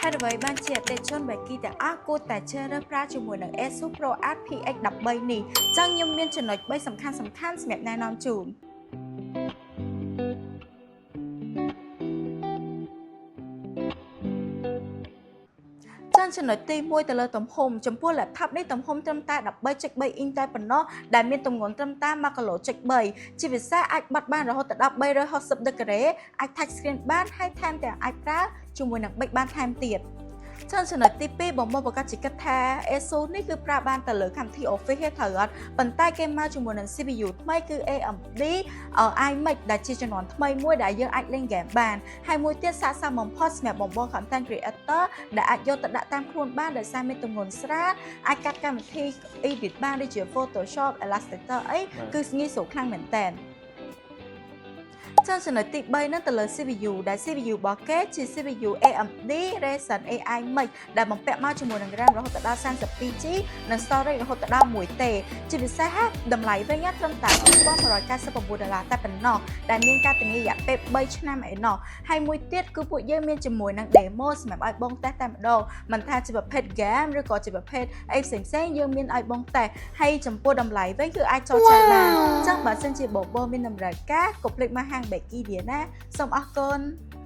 េតុអ្វីបានជាអតិថិជន Becky ទាំងអស់គួរតែជ្រើសរើសប្រើជាមួយនឹង ASUS ProArt PX13 នេះចឹងខ្ញុំមានចំណុច3សំខាន់សំខាន់សម្រាប់ណែនាំជូនចឹងចំណុចទី1ទៅលើទំហំចំពោះ laptop នេះទំហំត្រឹមតែ13.3អ៊ីងតែប៉ុណ្ណោះដែលមានទម្ងន់ត្រឹមតែ1គីឡូចុច3ជាពិសេសអាចបត់បានរហូតដល់360ដឺក្រេអាច touch screen បានហើយថែមទាំងអាចប្រើជាមួយនឹងប៊ិចបានថែមទៀតចឹងចំណុចទី2បងមកប្រកាសជាគិតថា ASUS នេះគឺប្រើបានទៅលើកម្មវិធី Office ទេត្រូវអត់ប៉ុន្តែគេមកជាមួយនឹង CPU ថ្មីគឺ AMD iMac ដែលជាជំនាន់ថ្មីមួយដែលយើងអាចលេងហ្គេមបានហើយមួយទៀតសាកសមបំផុតសម្រាប់បងបង content creator ដែលអាចយកទៅដាក់តាមខ្លួនបានដោយសារមានទម្ងន់ស្រាលអាចកាត់កម្មវិធី edit បានដូចជា Photoshop, Illustrator អីគឺងាយស្រួលខ្លាំងមែនតើចឹងចំណុចទី3ហ្នឹងទៅលើ CPU ដែល CPU របស់គេជា CPU AMD Ryzen AI Max ដែលបំពាក់មកជាមួយនឹង RAM រហូតដល់ 32 GB និង storage រហូតដល់ 1 TB ជាពិសេសតម្លៃវិញត្រឹមតែ2199ដុល្លារតែប៉ុណ្ណោះដែលមានការធានារយៈពេល3ឆ្នាំឯណោះហើយមួយទៀតគឺពួកយើងមានជាមួយនឹង demo សម្រាប់ឲ្យបងតេស្តតែម្ដងមិនថាជាប្រភេទ game ឬក៏ជាប្រភេទអីផ្សេងៗយើងមានឲ្យបងតេស្តហើយចំពោះតម្លៃវិញគឺអាចចរចាបានអញ្ចឹងបើសិនជាបងបងមានតម្រូវការកុំភ្លេចមកហាង Becky Diana សូមអរគុណ។